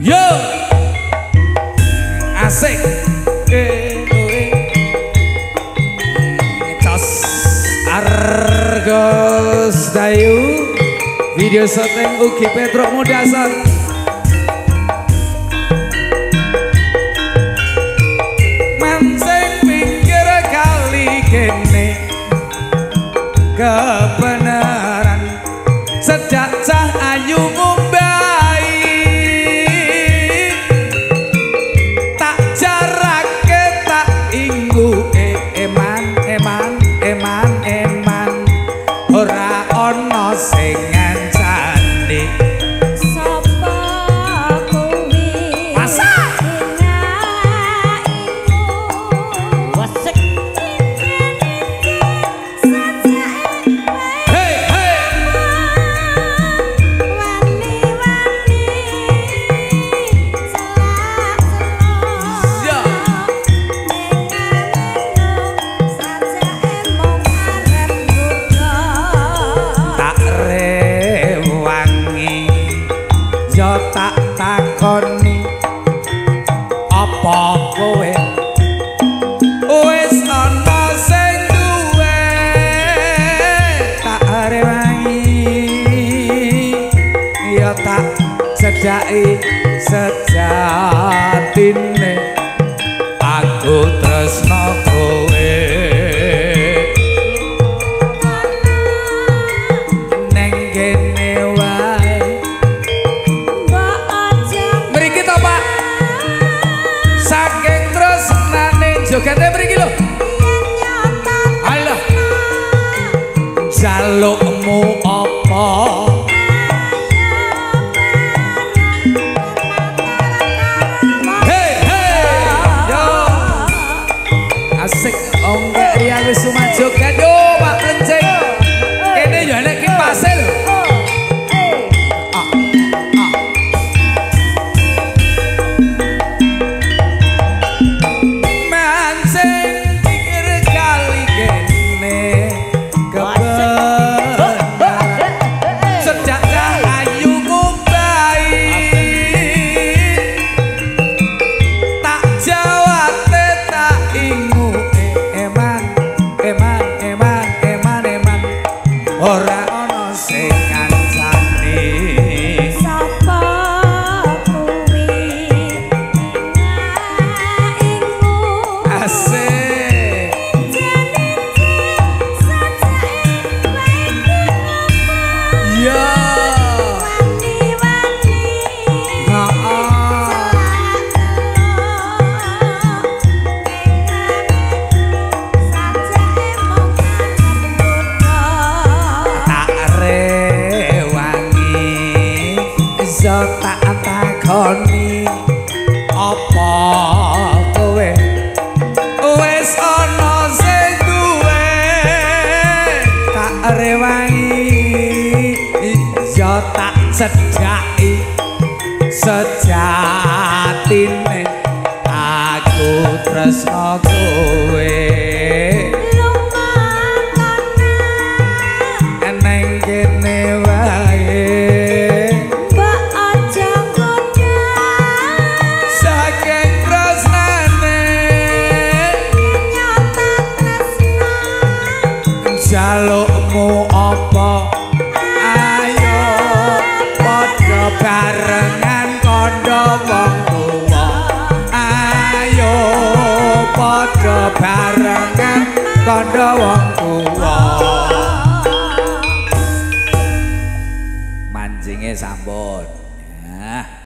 Yo. Asik. Cas Argos Dayu video syuting ugi Petruk Mudasar. Mancing pinggir kali kene kebenaran sejak cah ayu ngumbai tak jarake tak inggu eman eman eman eman ora ana sing ngancani sapa kuwi masak hey hey wani-wani Ya. Tak rewangi yo tak takoni apa kowe wis ana sing duwe tak rewangi yo tak cedhaki sejatine aku tresno kowe neng kene wae. Mriki to Pak, saking tresnane jogete mriki lho. Alah jalukmu apa hey hey yo asik ongke ya wis joget yo Pak Plencing kene yo enek kipase lho. Ah, ah. Mancing pikir kali kene kebenaran sejak cah ayu ngumbai tak jawate tak ingu eman eman eman eman eman ora ana sing ngancani Sapa kuwi ingmu asik ya wani-wani heeh tak rewangi iso tak takoni apa kowe wis ana sing duwe tak rewangi iso tak cedhaki sejatine aku tresno kowe neng kene wae saking tresnane jalukmu apa ayo padha barengan kandha wong tuwa ayo padha barengan kandha wong tuwa mancinge sampun.